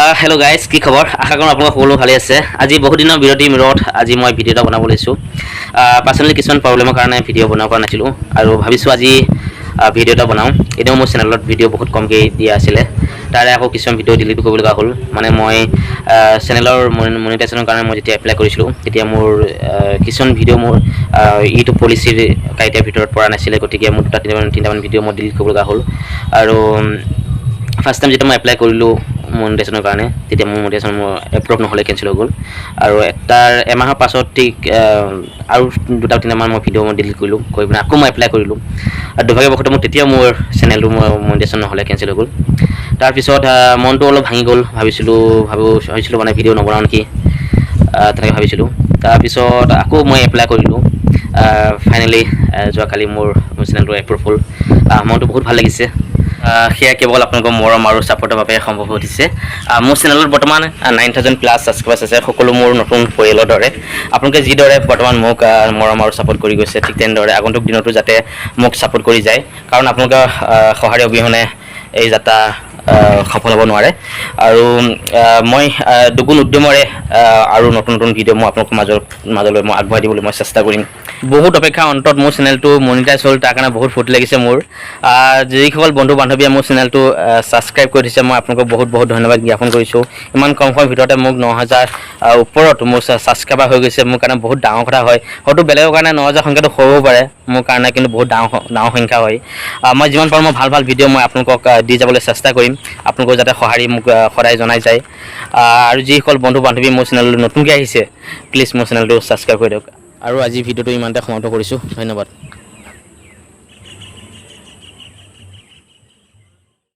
Hello' guys, কি খবৰ? আশা কৰোঁ আপোনালোক সকলো ভালে আছে। আজি বহুত দিনৰ বিৰতিৰ মূৰত আজি মই ভিডিঅ' এটা বনাব লৈছোঁ। পাৰ্চনেলি কিছুমান প্ৰব্লেমৰ কাৰণে ভিডিঅ' বনাব পৰা নাছিলোঁ আৰু ভাবিছোঁ আজি ভিডিঅ' এটা বনাওঁ। এনেও মোৰ চেনেলত ভিডিঅ' বহুত কমকৈ দিয়া আছিলে, তাৰে আকৌ কিছুমান ভিডিঅ' ডিলিটো কৰিব লগা হ'ল। মানে মই চেনেলৰ মনিটাইজেশ্যনৰ কাৰণে মই যেতিয়া এপ্লাই কৰিছিলোঁ, তেতিয়া মোৰ কিছুমান ভিডিঅ' মোৰ ইউটিউব পলিচিৰ ক্ৰাইটেৰিয়াৰ ভিতৰত পৰা নাছিলে। গতিকে মোৰ দুটা তিনিটামান ভিডিঅ' মই ডিলিট কৰিব লগা হ'ল। আৰু ফাৰ্ষ্ট টাইম যেতিয়া মই এপ্লাই কৰিলোঁ মনিটাইজেশ্যনৰ কাৰণে, তেতিয়া মোৰ মনিটাইজেশ্যন মোৰ এপ্ৰুভ নহ'লে, কেঞ্চেল হৈ গ'ল। আৰু তাৰ এমাহৰ পাছত ঠিক আৰু দুটা তিনিটামান মই ভিডিঅ' মই ডিলিট কৰিলোঁ, কৰি পিনে আকৌ মই এপ্লাই কৰিলোঁ আৰু দুৰ্ভাগ্যবশতঃ মোৰ তেতিয়া মোৰ চেনেলটো মোৰ মনিটাইজেশ্যন নহ'লে, কেঞ্চেল হৈ গ'ল। তাৰপিছত মনটো অলপ ভাঙি গ'ল। ভাবিছিলোঁ মানে ভিডিঅ' নবনাওঁ নেকি, তেনেকৈ ভাবিছিলোঁ। তাৰপিছত আকৌ মই এপ্লাই কৰিলোঁ। ফাইনেলি যোৱাকালি মোৰ চেনেলটো এপ্ৰুভ হ'ল। মনটো বহুত ভাল লাগিছে। সেয়া কেৱল আপোনালোকৰ মৰম আৰু ছাপৰ্টৰ বাবে সম্ভৱ হৈ উঠিছে। মোৰ চেনেলত বৰ্তমান 9000 প্লাছ ছাবস্ক্ৰাইবাৰ্ছ আছে। সকলো মোৰ নতুন পৰিয়ালৰ দৰে। আপোনালোকে যিদৰে বৰ্তমান মোক মৰম আৰু ছাপৰ্ট কৰি গৈছে, ঠিক তেনেদৰে আগন্তুক দিনতো যাতে মোক ছাপৰ্ট কৰি যায়, কাৰণ আপোনালোকৰ সঁহাৰি অবিহনে এই যাত্ৰা সফল হ'ব নোৱাৰে। আৰু মই দুগুণ উদ্যমেৰে আৰু নতুন নতুন ভিডিঅ' মই আপোনালোকৰ মাজলৈ মই আগবঢ়াই দিবলৈ মই চেষ্টা কৰিম। বহুত অপেক্ষাৰ অন্তত মোৰ চেনেলটো মনিটাইজ হ'ল, তাৰ কাৰণে বহুত ফূৰ্তি লাগিছে মোৰ। যিসকল বন্ধু বান্ধৱীয়ে মোৰ চেনেলটো ছাবস্ক্ৰাইব কৰি দিছে, মই আপোনালোকক বহুত বহুত ধন্যবাদ জ্ঞাপন কৰিছোঁ। ইমান কম সময়ৰ ভিতৰতে মোক 9000 ওপৰত মোৰ ছাবস্ক্ৰাইবাৰ হৈ গৈছে। মোৰ কাৰণে বহুত ডাঙৰ কথা হয়। হয়তো বেলেগৰ কাৰণে 9000 সংখ্যাটো সৰু হ'ব পাৰে, মোৰ কাৰণে কিন্তু বহুত ডাঙৰ ডাঙৰ সংখ্যা হয়। মই যিমান পাৰোঁ মই ভাল ভাল ভিডিঅ' মই আপোনালোকক দি যাবলৈ চেষ্টা কৰিম। আপোনালোকৰ যাতে সঁহাৰি মোক সদায় জনাই যায়। আৰু যিসকল বন্ধু বান্ধৱী মোৰ চেনেললৈ নতুনকৈ আহিছে, প্লিজ মোৰ চেনেলটো ছাবস্ক্ৰাইব কৰি দিয়ক। আৰু আজি ভিডিঅ'টো ইমানতে সমাপ্ত কৰিছোঁ। ধন্যবাদ।